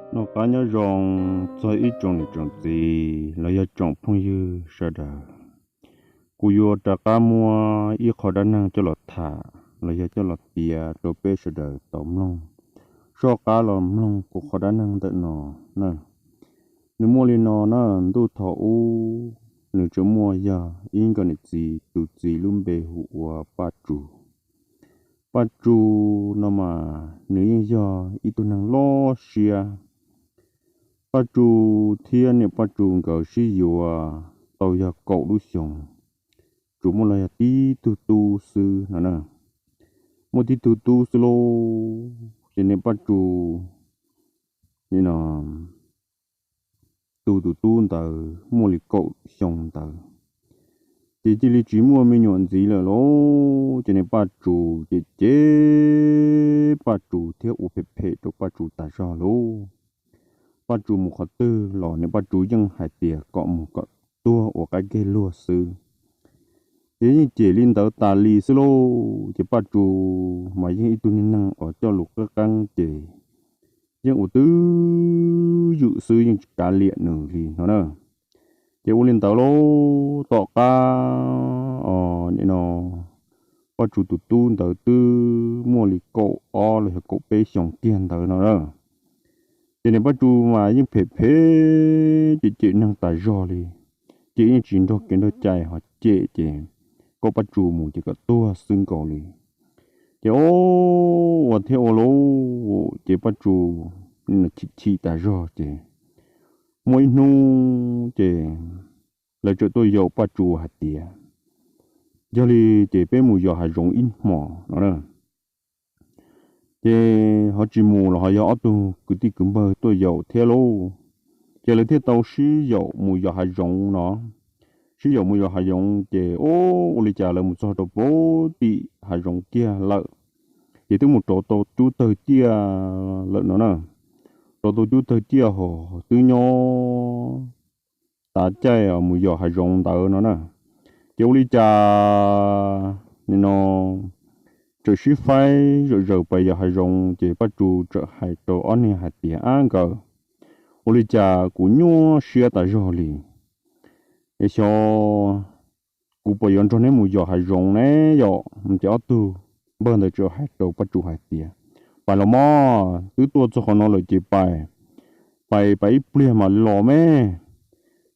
Noj qab nyob zoo txog ib tsoom niam tsoom txiv los yog tsoom phooj ywg sawv daws. Kuv yuav rov qab muab ib qho dab neeg coj los tham los yog coj los piav rau peb sawv daws tau mloog. Soj qab los mloog kuv qhov dab neeg ntawm no na. Nws muaj li no na, ntuj thaum ub nws tseem muaj yog ib nkawm niam txiv, tus txiv lub npe hu ua Paj Tsum. Paj Tsum no mas nws yeej yog ib tug neeg loj siab. Paj Tsum thiab niam Paj Tsum nkawd sib yuav tau yog kaum lub xyoos, tsuas muaj los yog tib tug tub xwb no na. Muaj tib tug tub xwb lauj, ces niam Paj Tsum no tu tus tub ntawd muaj li kaum xyoo ntawd, ces cia li tsis muaj me nyuam ntxiv lawm lauj. Ces niam Paj Tsum ces cem Paj Tsum thiab ua phem phem rau Paj Tsum tas zog lauj. Paj Tsum mus qhov twg los niam Paj Tsum yeej hais tias kom mus kom tuag ua qab keg luag xwb. Ces yeej cem li ntawd tas li xwb lauj. Ces Paj Tsum mas yeej ib tug neeg uas coj lus qab qeeb ces yeej ua twj ywm xwb, yeej tsis kav liam nws li no na. Ces ua li ntawd lauj, tom qab os, nim no Paj Tsum tus tub ntawd twb muaj li kaum ob los yog kaum peb xyoos kiag ntawd no na. Ces niam Paj Tsum mas yeej phem phem, ces cem neeg tas zog li, ces yeej tsis nrog kev nrog cai ho cem ces kom Paj Tsum mus ces kom tuag xwb nkaus li. Ces ua thiab ua lauj, ces Paj Tsum chim chim tas zog ces muaj ib hnub ces lawv txawm tuaj yaum Paj Tsum hais tias, yog li ces peb mus yos hav zoov ib hmos no na. Ces ho tsis mus los ho yog ob tug kwv tij kwv npawg tuaj yaum thiab lauj. Ces lawv thiaj tau sib yaum mus yos hav zoov no. Sib yaum mus yos hav zoov ces ua li cas lawv mus txog rau pem tim hav zoov kiag lawm, ces twb mus rauv tau cub tawg ciaj lawm no na. Rauv tau cub tawg ciaj ho twb nyob tav caij mus yos hav zoov ntawd no na. Ces ua li cas nim no txawm sib faib zawm zaws pas yos hav zoov ces Paj Tsum txawm hais rau ob niag hais tias, ab nkawd, ua li cas kuv nyuaj siab tas zog li, es xyov kuv puas yuav nrog neb mus yos hav zoov ne yom? Ces ob tug npawg ntawd txawm hais rau Paj Tsum hais tias, pais los mog, twb tuaj txog qhov no lawm ces pais, pais pais ib pliag mas los me,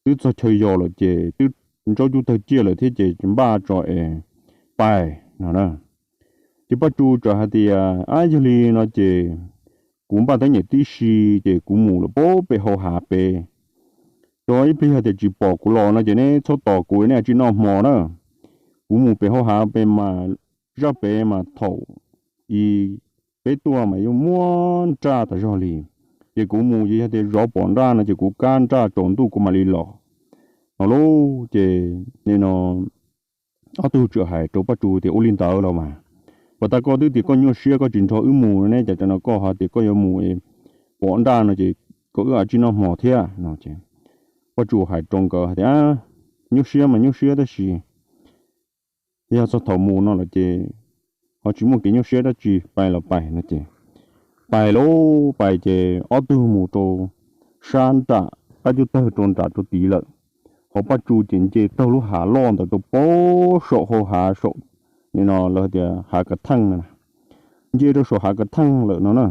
twb txog chaw yos lawm ces twb ntsaub cub tawg ciaj lawm thiab ces npaj tso es pais no na. Ces Paj Tsum txawm hais tias, ab yog li no ces kuv npaj teeb nyem tib si ces kuv mus lawm pem hau hav pem, tso ib pliag tias tsis pom kuv los no ces neb txhob tos kuv, neb cia li noj hmo na. Kuv mus pem hau hav pem mas, zaj pem mas thaum i peb tuaj mas yeej muaj nraj tas zog li, ces kuv mus ces yog tias zov pom nraj no ces kuv kab nraj tsaus ntuj kuv mam li los no lauj. Ces nim no ob tug txawm hais rau Paj Tsum tias, ua li ntawd los mas, puas tas koj twb tias koj nyuaj siab koj tsis nrog wb mus ne, cas tsam no koj ho tias koj yuav mus pom nraj no ces kom wb cia li noj hmo thiab no. Paj Tsum hais rau nkawd hais tias, nyuaj siab mas nyuaj siab tab sis yog txog thaum mus no lawm ces ho tsis muaj kev nyuaj siab dab tsi, pais los pais no ces pais lauj. Pais ces ob tug mus rau sab nram qab cub tawg rau nram rau tid lawm, ho Paj Tsum ces nce taug lub hav loj ntawd rau pem saum hau hav saum, nim no lawv tias hav kav theej na, nce rau saum hav kav theej lawm no na.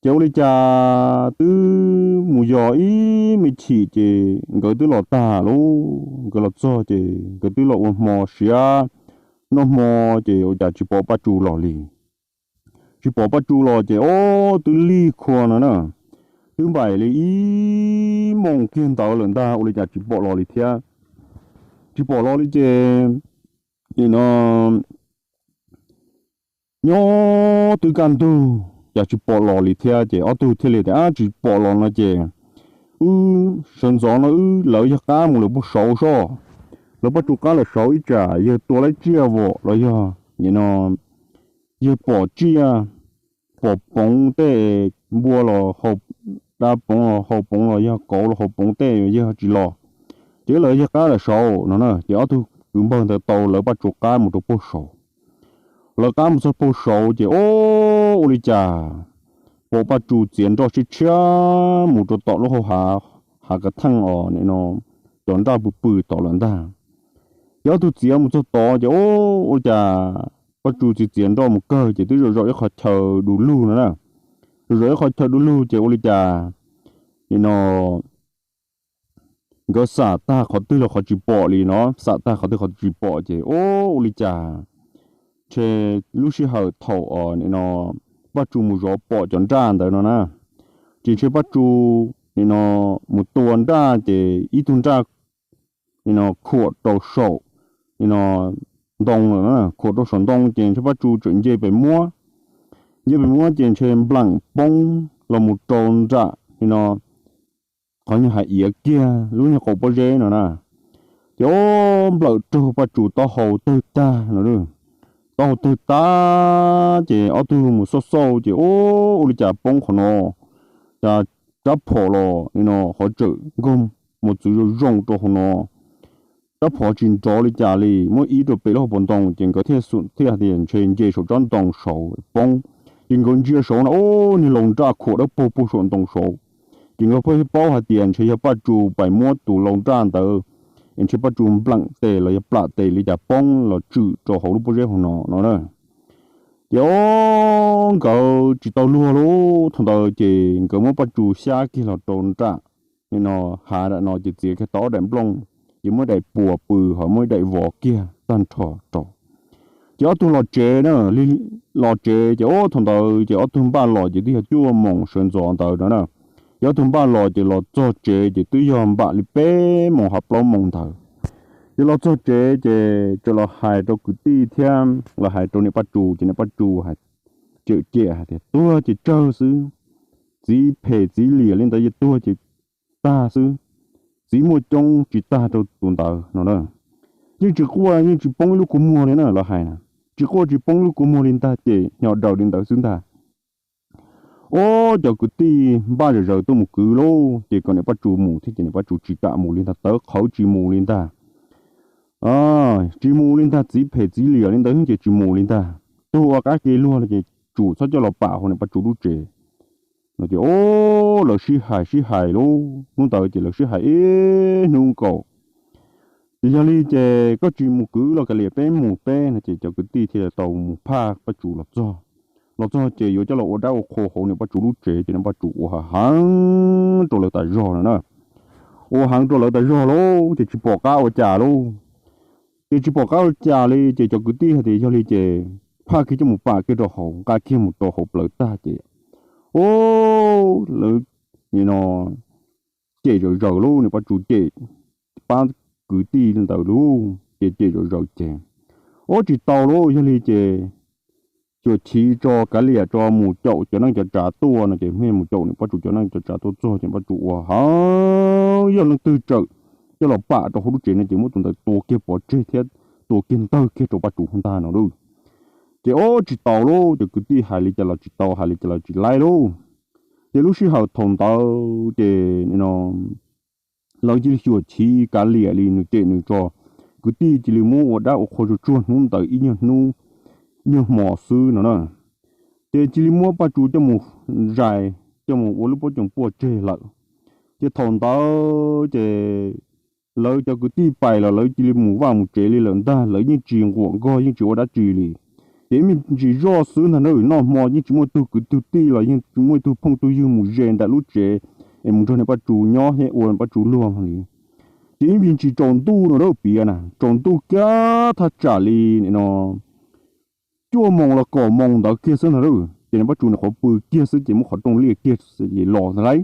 Ces ua li cas twb mus yos ib me chim ces nkawd twb los tag lauj, nkawd los txog ces nkawd twb los ua hmo siav, noj hmo ces ua cas tsis pom Paj Tsum los li. Tsis pom Paj Tsum los ces ob twb lig khua no na, twb npaim li ib moos kiag ntawd lawm ntag ua li cas tsis pom los li thiab. Tsis pom los li ces nim no nyob twb kaj ntug cas tsis pom los li thiab ces ob tug thiaj li tias, ab tsis pom los no ces wb sawv ntxov no wb lawv yawg qab mus lawm puag saud soj, lawv Paj Tsum qab lawm saud ib tsam yawg tua lawv tsiaj vom los yog nim no yawg pom tsiaj, pom poov tej npua los haus, dab poov los haus poov los yog kauv los haus poov tej yawg tsis los, ces lawv yawg qab lawm saud no na. Ces ob tug kwv npawg ntawd tau lawv Paj Tsum qab mus rau puag saud. Lawv qab mus txog puag saud ces o, ua li cas pom Paj Tsum txiav nroj tshiab tshiab mus rau tom lub hau hav, hav kav theej os, cov nraj pw pw tod lawm ntag. Ces ob tug txiav mus txog tod ces ua li cas Paj Tsum txiav txiav nroj mus kawg ces twb zaum zaum ib qhov chaw du lug no na. Zaum zaum ib qhov chaw du lug ces ua li cas nim no nkawd xam tag qhov twg los qhov tsis pom li no, xam tag qhov twg qhov twg tsis pom ces ua li cas ntshe lub sij hawm thaum os nim no Paj Tsum mus zov pom cov nraj ntawd no na, ces ntshe Paj Tsum nim no mus tua nraj ces ib tug nraj nim no khuam rau saum nim no ntoo lawm, khuam rau saum ntoo ces ntshe Paj Tsum tseem nce pem muab, nce pem muab ces ntshe npleem poob los mus rau nram nim no qhov nyuag hav iav kiag lub nyuag qau pob zeb no na. Ces o, nplawm raug Paj Tsum taub hau tawg tag no, taub hau tawg tag ces ob tug mus xauj xauj ces ua li cas poob qhov no, cas rab phom los nim no qhov tseem nkaug mos txwv zoo zoo rau hauv no, rab phom tsis nrov li cas li, muab ib rau pem lub hauv paus ntoo ces nkawd thiaj xum thiaj hais tias ntshe nce saum tsob ntoo saud poob. Ces nkawd ntsia saud no ua niag laus nraj khuam dawb paug puag saum ntoo saud. Ces nkawd pheej paub hais tias ntshe yog Paj Tsum pais muab tus laus nraj ntawd, es ntshe Paj Tsum npleem tes los yog plam tes li cas poob los tsawm rau hauv lub pob zeb hauv no no na. Ces o, nkawd tsis tau luag lauj, thaum ntawd ces nkawd muab Paj Tsum xyab kiag los rau nram nim no hav nram no ces txiav kiag tau ob daim nplooj, ces muab ib daim puas pw ho muab ib daim vov kiag tag nrho rau. Ces ob tug los tsev na, los tsev ces o thaum ntawd ces ob tug npaj los ces twb yog cuaj moos sawv ntxov ntawd no na. Ces ob tug npaj los ces los txog tsev ces twb yog npam li peb moos ho plaub moos ntawd. Ces los txog tsev ces txawm los hais rau kwv tij thiab los hais rau niam Paj Tsum ces niam Paj Tsum hais, cem cem hais tias tuag ces tsawg xwb, txiv phem txiv liam li ntawd ces tuag ces tag xwb, txiv muaj coob tsis tag rau tus ntawd no na. Yeej tsis quaj yeej tsis poob ib lub kua muag li na, lawv hais na, tsis quaj tsis poob ib lub kua muag li ntag ces nyo daws li ntawd xwb ntag. Ua cov kwv tij npaj zom zaws tuaj mus kwv lauj, ces kom niam Paj Tsum mus thiab ces niam Paj Tsum tsis kam mus li ntag, tawv qhawv tsis mus li ntag. Tsis mus li ntag, txiv phem txiv liam li ntawd ces tsis mus li ntag. Tuag ua qab kev luag los ces tsum txhob coj los pam hauv niam Paj Tsum lub tsev no ces o, lawv sib hais sib hais lauj, hnub ntawd ces lawv sib hais ib hnub nkaus. Ces yog li ces koj tsis mus kwv los kav liam peb mus peb no ces cov kwv tij thiaj tau mus phaj Paj Tsum los txog. Los txog ces yuav coj los ua dab ua qhua hauv niam Paj Tsum lub tsev ces niam Paj Tsum ua heev rau lawv tas zog no na. Ua heev rau lawv tas zog lauj ces tsis pom qab ua cas lauj. Ces tsis pom qab ua cas li ces cov kwv tij hais tias yog li ces phaj kiag coj mus pam kiag rau hauv, nqa kiag mus rau hauv plawv tag ces o, lawv nim no cem zom zaws lauj, niam Paj Tsum cem pab kwv tij ntawd lauj, ces cem zom zaws ces o tsis tau lauj, yog li ces xyuam chiv tso kav liam tso mus caum cov neej cov tsav tuaj no ces mus caum niam Paj Tsum cov neej cov tsav tuaj txog ces Paj Tsum ua heev, yog leej twg txawm coj los pam rau hauv lub tsev no ces muab tus ntawd tua kiag pov tseg thiab tua kiag ntawg kiag rau Paj Tsum ntag no lauj. Ces o tsis tau lauj, cov kwv tij hais li cas los tsis tau, hais li cas los tsis laib lauj. Ces lub sij hawm thaum ntawd ces lawv cia li xyuam chiv kav liam li nws cem nws tso, kwv tij cia li muab ua dab ua qhua tsuag tsuag hnub ntawd ib nyuag hnub nyuag hmo xwb no na. Ces cia li muab Paj Tsum coj mus zais, coj mus ua lub pob coom puaj tseg lawm. Ces thaum ntawd ces lawv cov kwv tij pais los lawv cia li mus vaj mus tsev li lawm ntag, lawv yeej tsis nquam nkog yeej tsis ua dab tsi li. Ces ib me ntsis zoj xwb ntag na, noj hmo yeej tsis muaj tug kwv tug tij los yeej tsis muaj ib tug phooj tug ywg mus ze nram lub tsev es mus nrog niam Paj Tsum nyob thiab ua niam Paj Tsum luag li. Ces ib me ntsis tsaus ntuj no na piav na, tsaus ntuj kiag thaj tsam li no cuaj moos los kaum moos ntawd kiag xwb ntag lauj, ces niam Paj Tsum nws qhuav pw kiag xwb ces muab qhov rooj liaj kiag los ntag lauj.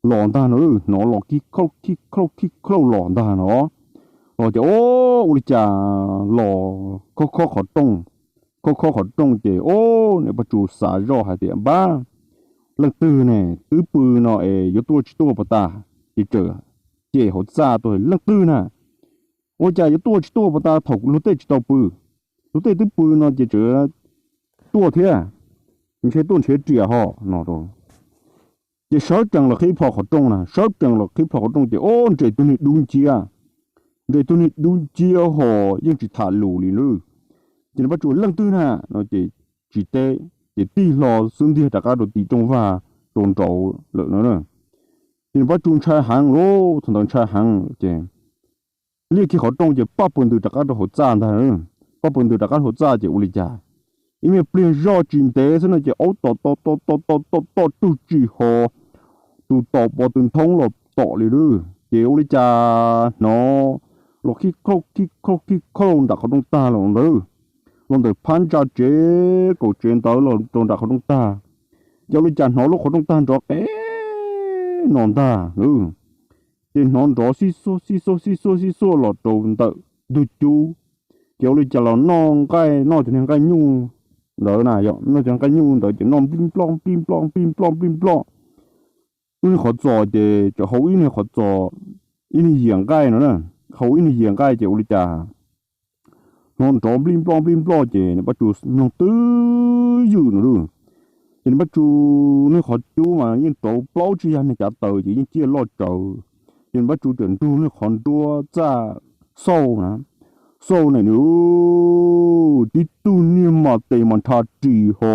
Los ntag no, hnov los khib khauj khib khauj khib khauj los ntag no. Los ces o, ua li cas los khob khob qhov rooj, khob khob qhov rooj ces o, niam Paj Tsum xav zoj hais tias npab, leej twg ne twb pw no es yuav tuaj tsis tuaj puas tas, ces txawm cem hauv txaj tuaj, leej twg na, ua cas yuav tuaj tsis tuaj puas tas thaum luag tej tsis tau pw, luag tej twb pw no ces tseem tuaj thiab, ntshe tuaj nrhiav riam ho no. Ces sawv tsees los qhib plho qhov rooj na, sawv tsees los qhib plho qhov rooj ces o, nres tus niag dub nciab, nres tus niag dub nciab ho yeej tsis tham lus li lauj. Ces niam Paj Tsum leej twg na no ces tsis teb, ces tig hlo xub ntiag rov qab rau tim rooj vag rau nraud lawm no. Ces niam Paj Tsum ntshai heev lauj, thaum ntawd ntshai heev ces liaj kiag qhov rooj ces paj pawg ntws rov qab rau hauv txaj ntag. Paj pawg ntws rov qab hauv txaj ces ua li cas, ib me pliag zoj tsis ntev xwb no ces aub tom tom tom tom tom tom tom rug tsis ho, tus tom pov tus nthoob los tom li lawm ces ua li cas hnov los khib khauj khib khauj khib khauj nram qhov rooj tag los ntawd, los ntawm phab ntsa tsev kaum tsev ntawd los rau nram qhov rooj tag. Ces ua li cas hnov lub qhov rooj tag nrov qev no ntag lawm, ces hnov nrov xib xuaj xib xuaj xib xuaj xib xuaj los rau ntawm ntug cub. Ces ua li cas los noj nqaij, noj cov niag nqaij nyuj ntawd na, noj cov nqaij nyuj ntawd ces noj nplij nploj nplij nploj nplij nploj nplij nploj. Lub niag qhov txos ces tseem hau ib niag qhov txos, ib niag yias nqaij no na, hau ib niag yias nqaij ces ua li cas hnov nrov nplij nploj nplij nploj ces niam Paj Tsum mloog twb ywm no lawm. Ces niam Paj Tsum niag qhov cub mas yeej rauv plaub tsib yav niag cav taws ces yeej ciaj loj tsawv. Ces niam Paj Tsum txawm nrug niag qhov nruab txaj xauj na, xauj na, tib tug niag mas tes mas nrhab ris ho,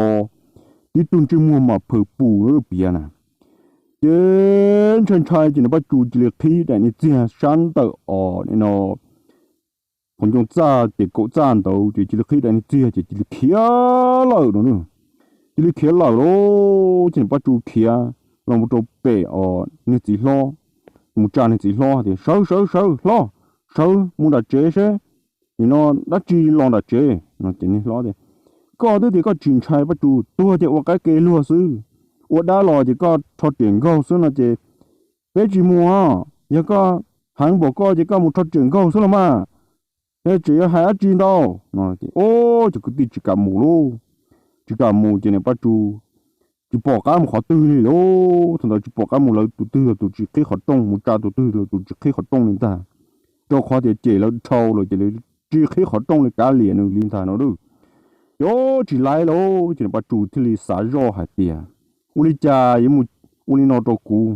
tib tug ntsej muag mas phawj pus lub piav na. Ces ntshai ntshai ces niam Paj Tsum cia li qhib daim niag txiag sab ntawm os no, qhov ncoo txaj ces kaum txaj ntawd ces cia li qhib daim niag txiag ces cia li khiav lawm no. Cia li khiav lawm lauj, ces niam Paj Tsum khiav los mus rau pem os niag txiv hlob, mus tsa niag txiv hlob tias, Sawv sawv sawv hlob, sawv mus nram tsev seb, nim no dab tsi los nram tsev no. Ces niag hlob tias, Koj twb tias koj tsis ntshai Paj Tsum, tuag ces ua qaib ke luag xwb, ua dab los ces koj rho riam nkaug xwb no ces peb tsis mus os. Yog koj heev npaum koj ces koj mus rho riam nkaug xwb los mas, yog tseem yuav hais dab tsi ntau no. Ces cov kwv tij tsis kam mus lauj, tsis kam mus ces niam Paj Tsum tsis pom qab mus qhov twg li lauj. Thaum ntawd tsis pom qab mus, lawv tus twg los tus tsis qhib qhov rooj, mus tsa tus twg los tus tsis qhib qhov rooj li ntag, rau qhov tias cem lawv dhau lawm ces lawv tsis qhib qhov rooj li, kav liam nws li ntag no lauj. Ces tsis laiv lauj, ces niam Paj Tsum thiaj li xav zoj hais tias, Ua li cas yuav mus ua li no rau kuv?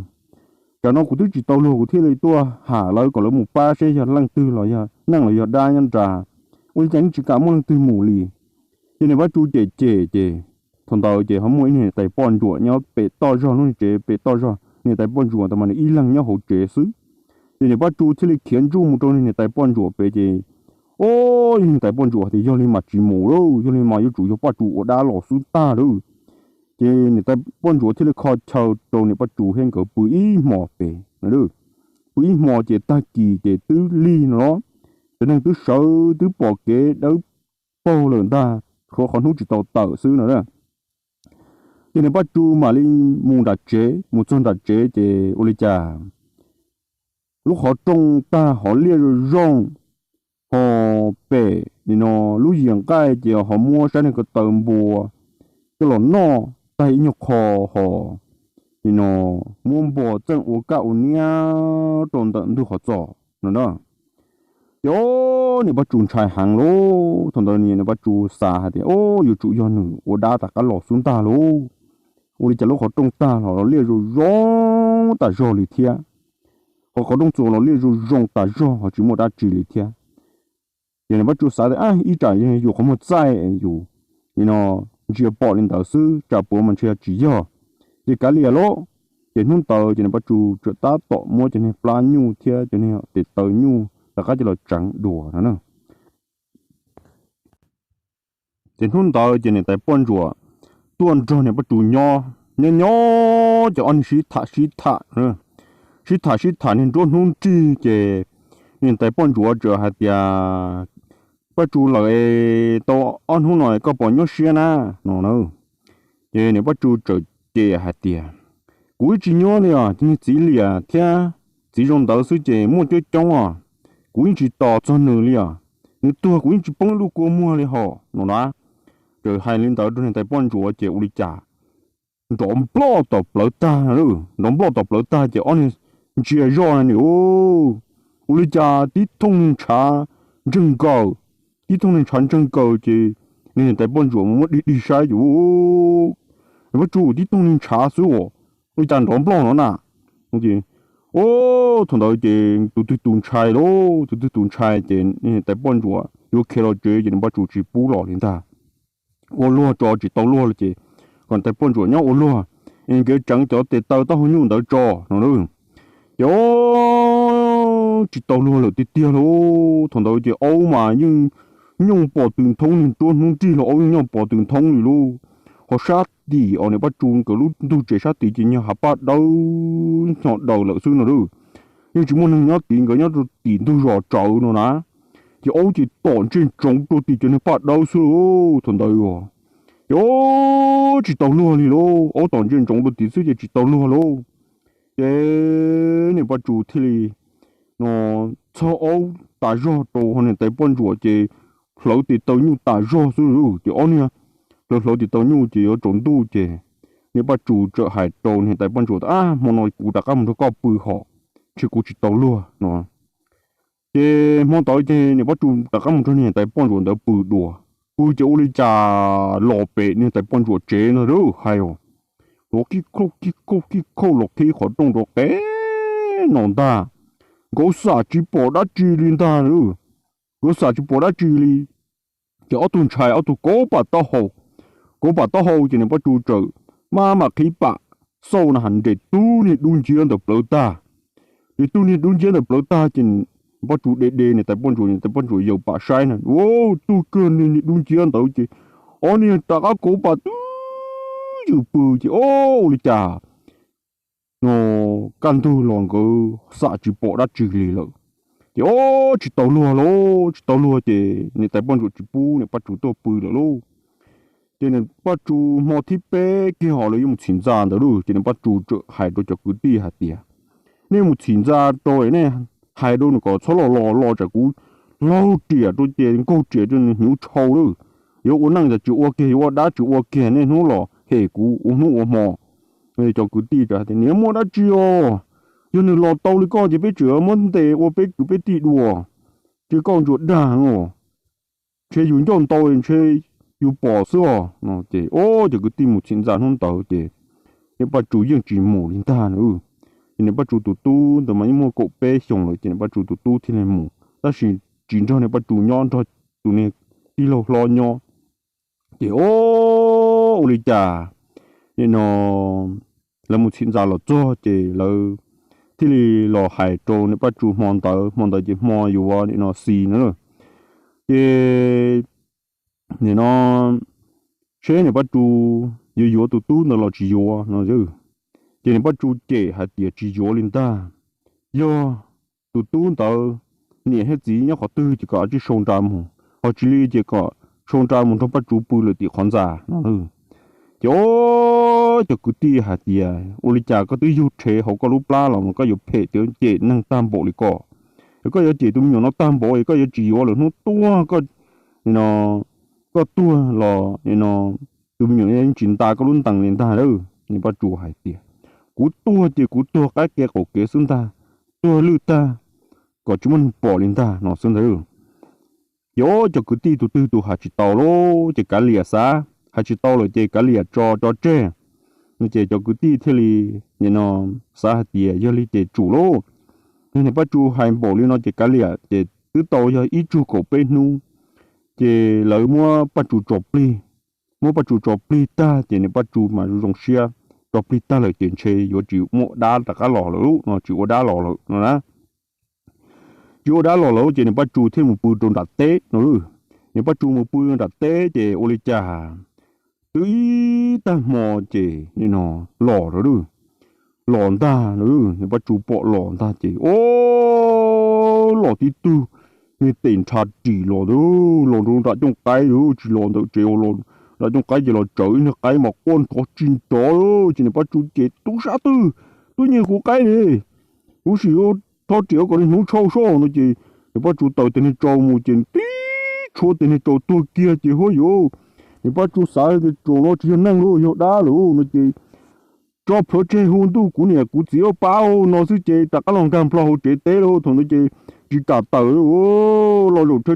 Tsam no kuv twb tsis tau luag kuv thiaj li tuaj ham lawv kom lawv mus pab seb yog leej twg los yog neeg los yog dab nyob nrad. Ua li cas yeej tsis kam muaj leej twg mus li? Ces niam Paj Tsum cem cem ces thaum ntawd ces ho muaj ib niag niam tais poj ntsuam nyob pem toj zog, lub niag tsev pem toj zog, niam tais poj ntsuam ntawd mas nws ib leeg nyob hauv tsev xwb. Ces niam Paj Tsum thiaj li khiav ntsuj mus rau niag niam tais poj ntsuam pem ces, o, niag niam tais poj ntsuam tias, Yog li mas tsis mus lauj, yog li mas yuav tsum yog Paj Tsum ua dab los xwb tag lauj. Ces niam tais poj ntsuam thiaj li kho chaw rau niam Paj Tsum thiab nkawd pw ib hmo pem no. Pw ib hmo ces tag kis ces twb lig no los, cov neeg twb sawv twb pom kev dawb paug lawm ntag, tshuav qhov hnub tsis tau tawm xwb no. Ces niam Paj Tsum mam li mus nram tsev, mus txog nram tsev ces ua li cas lub qhov rooj tag hov liaj zoo zoo, ho pem nim no lub yias nqaij ces ho muab sab niag ko taw npua coj los noj tag ib nyuag qho, ho nim no muab npua txeej ua kaj ua niab rau ntawm ntug qhov txos no na. Ces o, niam Paj Tsum ntshai heev lauj. Thaum ntawd niam Paj Tsum xav hais tias, O, yuav tsum yog nws ua dab rov qab los xwb ntag lauj. Ua li cas lub qhov rooj tag los los liaj zoo zoo tas zog li thiab, qhov qhov rooj txuas los liaj zoo zoo tas zog ho tsis muaj dab tsi li thiab. Ces niam Paj Tsum xav tias, Ib tsam yog yus qhov muag txaij yus nim no ntsia pom li ntawd xwb, tsam puas mas ntshe tsis yog. Ces kav liam lauj. Ces hnub ntawd ces niam Paj Tsum txawm tab tom muab cov niag plab nyuj thiab cov niag tes taw nyuj rov qab coj los tseev dua no na. Ces hnub ntawd ces niam tais poj ntsuam tuaj nrog niam Paj Tsum nyob nyob nyob ces ob niag sib tham sib tham, sib tham sib tham niag nruab hnub nrig ces niam tais poj ntsuam txawm hais tias, Paj Tsum, lawm tau ob hnub no koj puas nyuaj siab na? No na. Ces niam Paj Tsum txawm cem hais tias, Kuv ib tsis nyuaj li os, niag txiv liam thiab txiv zoo ntawd xwb ces muaj coob coob os. Kuv yeej tsis tos txog nws li os. Nws tuag kuv yeej tsis poob ib lub kua muag li hos, no na. Txawm hais li ntawd rau niag tais poj ntsuam ces ua li cas nrov nploj tom plawv tag, nrov nploj tom plawv tag ces ob niag ntsia zoj na, nim ua li cas tib thooj niag ntshav ntseeg nkaws, tib thooj niag ntshav ntseeg nkaws ces niag tais poj ntsuam mus muab dig dig saib ces, Paj Tsum, tib thooj niag ntshav xwb os, ua li cas nrov nploj no na? Ces thaum ntawd ces tus twg tus ntshai lauj, tus twg tus ntshai ces niag tais poj ntsuam yuav khiav los tsev ces niam Paj Tsum tsis pub los li ntag. Ua luag tso tsis tau luag li ces niam tais poj ntsuam nyob ua luag, es nkawd tseev cov tes taw taub hau nyuj ntawd tso no lauj. Ces ob tsis tau luag lawm tiag tiag lauj. Thaum ntawd ces aub mas yeej nyooj pom tws nthoob, niag nruab hnub nrig los aub yeej nyooj pom tws nthoob li lauj. Ho sab tim os niam Paj Tsum nkawd lub ntug tsev sab tid ces nyog hav paj dawb nyo daws lawm xwb no lauj. Yeej tsis muaj neeg nyob tid, nkawd nyob rau tim ntug zos tsawv no na. Ces aub ces tom ntsej ntsoov rau tim cov niag paj dawb xwb lauj thaum ntawd os. Ces ob tsis tau luag li lauj, aub tom ntsej ntsoov rau tim xwb ces tsis tau luag lauj. Ces niam Paj Tsum thiaj li no txhawb aub tas zog rau ho niam tais poj ntsuam ces hlawv tes taw nyuj tas zog xwb lauj. Ces ob niag hlawv hlawv tes taw nyuj ces yuav tsaus ntuj ces niam Paj Tsum txawm hais rau niam tais poj ntsuam tias, Ab, hmo no kuv rov qab mus nrog koj pw hos, ntshe kuv tsis tau luag no. Ces hmo ntawd ces niam Paj Tsum rov qab mus nrog niam tais poj ntsuam ntawd pw dua. Pw ces ua li cas los pem niam tais poj ntsuam tsev no lauj, hais os, los kij khauj kij khauj kij khauj los qhib qhov rooj rau qe no ntag. Nkawd xam tsis pom dab tsi li ntag lauj. Nkawd xam tsis pom dab tsi li. Ces ob tug ntshai, ob tug kauv pam taub hau. Kauv pam taub hau ces niam Paj Tsum txawm maj mam qhib pam xauj na has nres tub niag dub nciab ntawm plawv tag. Ces tub niag dub nciab ntawm plawv tag ces niam Paj Tsum de de niam tais poj ntsuam, niam tais poj ntsuam yaws pam saib na, ua tug kawg niag dub nciab ntawd ces ob niag rov qab kauv pam twb ywm pw ces ob ua li cas no kaj ntug los nkawd xam tsis pom dab tsi li lawm. Ces ob tsis tau luag lauj, tsis tau luag ces niam tais poj ntsuam tsis pub niam Paj Tsum tuaj pw lawm lauj. Ces niam Paj Tsum hmo thib peb kiag hos lawv yuav mus txhim ntxa ntawd lauj, ces niam Paj Tsum txawm hais rau cov kwv tij hais tias, Nej mus txhim ntxa rau, nej hais rau nws kom txhob los los los tsam kuv laug riam rau ces nkaug riam rau nws hnyuv tshau lauj. Yuav ua neej tas tsis ua kiag, yuav ua dab tsis ua kiag, nej hnub los hem kuv ua hnub ua hmo. Cov kwv tij tias, Niam, muaj dab tsi os? Yog nws los tau li koj ces peb tseem muab ntes ua peb kwv peb tij dua, ces koj ntsuas dag os. Ntshe yus ncauj ntau ntshe yus pom xwb os no. Ces ob cov kwv tij mus txhim ntxa hnub ntawd ces niam Paj Tsum yeej tsis mus li ntag na. Ces niam Paj Tsum tus tub ntawd mas yeej muaj kaum peb xyoos lawm ces niam Paj Tsum tus tub thiaj li mus, tab sis tsis nrog niam Paj Tsum nyob, nrog tus niag tij laug hlob nyob. Ces ob ua li cas nim no lawv mus txhim ntxa los txog ces lawv thiaj li los hais rau niam Paj Tsum hmo ntawd, hmo ntawd ces hmo yuav nim no xis na. Ces nim no seb niam Paj Tsum yuav yuav tus tub ntawd los tsis yuav no. Ces niam Paj Tsum cem hais tias tsis yuav li ntag. Yog tus tub ntawd niam thiab txiv nyob qhov twg ces kom tsij sau nra mus, ho tsis li ces kom sau nra mus nrog Paj Tsum pw lawm tim qhov ntxa no. Ces ob cov kwv tij hais tias ua li cas koj twb yug rhe hauv koj lub plab los mas koj yuav phem tias cem neeg tag npaum li ko. Yog koj yuav cem tus me nyuam no tag npaum es koj yuav tsis yuav lawm hnub tuag koj, nim no koj tuag los nim no tus me nyuam yeej tsis nta koj lub ntees li ntag lauj. Niam Paj Tsum hais tias kuv tuag ces kuv tuag qaib ke qaum kev xwb ntag, tuag lwj tag kom tsis muaj neeg pom li ntag no xwb ntag. Ces ob cov kwv tij tus twg tus hais tsis tau lauj ces kav liam xav, hais tsis tau lawm ces kav liam tso tso tseg no. Ces cov kwv tij thiaj li nim no xav hais tias yog li ces tsum lauj, yog niam Paj Tsum hais npaum li no ces kav liam. Ces twb tau yog ib tsug kaum peb hnub, ces lawv muab Paj Tsum tso plig. Muab Paj Tsum tso plig tag ces niam Paj Tsum mas zoo zoo siab, tso plig tag lawm ces ntshe yuav tsis muaj dab rov qab los lawm no, tsis ua dab los lawm no na. Tsis ua dab los lawm ces niam Paj Tsum thiaj mus pw rau nram teb no. Niam Paj Tsum mus pw nram teb ces ua li cas twb ib tag hmo ces nim no los lawm, los ntag no. Niam Paj Tsum pom los ntag ces o, los tib tug niag tes nrhav ris los ntag, los rau nram cooj qaib, tsis los ntawm tsev, nram cooj qaib ces los tsawv ib niag qaib mas quaj nrov tsis nrov. Ces niam Paj Tsum ces, Tub sab twg, tub nyiag kuv qaib li, kuv sim rho riam kom nws hnyuv tshau soj no. Ces niam Paj Tsum taws tes niag tsau mus ces tib tshuab tes niag tsau tuag kiag ces huab yuav, niam Paj Tsum xav tias tsaum no tsis yog neeg lauj, yog dab lawm no ces tso plhuav tseg hu ntuj kuv niam kuv txiv ua pab no xwb ces rov qab los nkag nplho hauv tsev teb lauj. Thaum ntawd ces tsis kam tawm, los zaum tshee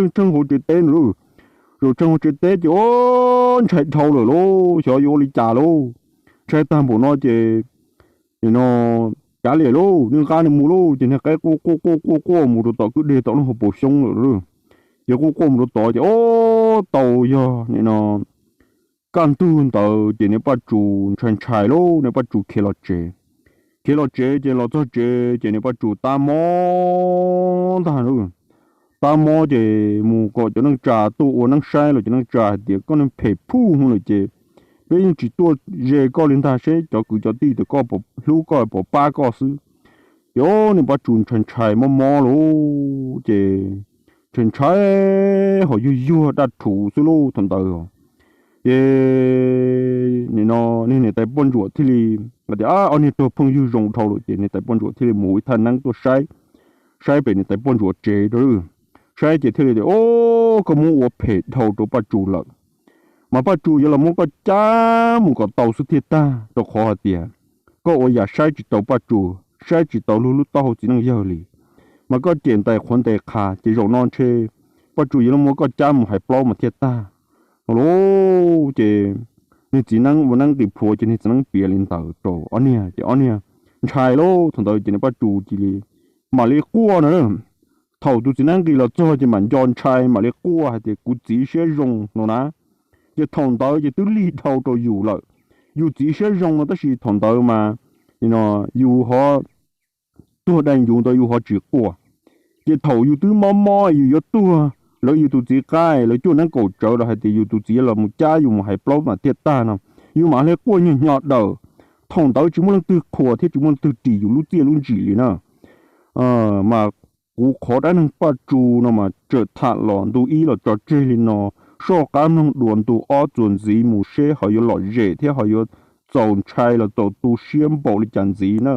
tshee hauv tsev teb no lauj. Zaum tshee hauv tsev teb ces o, ntshai dhau lawm lauj, xyov yuav ua li cas lauj. Ntshai tag npaum no ces nim no kav liam lauj, nws nqa nws mus lauj. Ces niag qaib quaj quaj quaj quaj quaj mus rau tom kwj deg tom lub hauv paus xyoob lawm lauj. Ces quaj quaj mus rau tod ces o, tau yog nim no kaj ntug ntawd ces niag Paj Tsum ntshai ntshai lauj, niag Paj Tsum khiav los tsev. Khiav los tsev ces los txog tsev ces niag Paj Tsum tab mob ntag lauj. Tab mob ces mus kom cov neej tsa tuaj ua neeb saib los cov neej tsa hais tias koj neeg phem phuj lawm ces peb yeej tsis tuaj ze koj li ntag, seb cov kwv cov tij tau koj hlub koj pov pab koj xwb. Ces niag Paj Tsum ntshai ntshai mob mob lauj, ces ntshai ntshai ho yuag yuag daj rhuv xwb lauj thaum ntawd. Ces nim no niag niam tais poj ntsuam thiaj li hais tias ob niag raug phooj ywg zoo dhau lawm ces niag tais poj ntsuam thiaj li mus ua ib thaj neeb tuaj saib, saib pem niam tais poj ntsuam tsev rau. Saib ces thiaj li tias, o, koj muab ua phem dhau rau Paj Tsum lawm, mas Paj Tsum yuav los muab koj cab mus kom tau xwb thiaj tag, rau qhov hais tias koj ua yam saib tsis tau Paj Tsum, saib tsis tau luag lub taub hau txiv neej yawg li, mas koj cem ntais qhuav ntes qha ces zaum no ntshe Paj Tsum yuav los muab koj cab mus hais plaub mas thiaj tag no lauj. Ces niag txiv neeb ua neeb nqis plhuav ces niag txiv neeb piav li ntawd rau ob niag ces ob niag ntshai lauj. Thaum ntawd ces niag Paj Tsum cia li mam li quaj no. Thaum tus txiv neeb nqis los txog ces mam nco ntshai mam li quaj hais tias kuv txiv siab zoo no na. Ces thaum ntawd ces twb lig dhau rau yus lawm, yus txiv siab zoo no tab sis thaum ntawd mas yus ho tuag dai ncuv ntawd yus ho tsis quaj. Ces thaum yus twb mob mob yus yuav tuag, lawv yus tus txiv qab lawv cuaj neeb kaum tsawv los hais tias yus tus txiv los mus cab yus mus hais plaub mas thiaj tag no, yus mam li quaj nyuag hnyo daws. Thaum ntawd tsis muaj leej twg qhuas thiab tsis muaj leej twg ris yus lub txiaj lub ntsim li na. Mas kuv qhov dab neeg Paj Tsum no mas tseem tham los ntu ib los tso tseg li no, soj qab mloog dua ntu ob txuas ntxiv mus seb ho yuav lom zem thiab ho yuav txaus ntshai los txaus tu siab npaum li cas ntxiv na.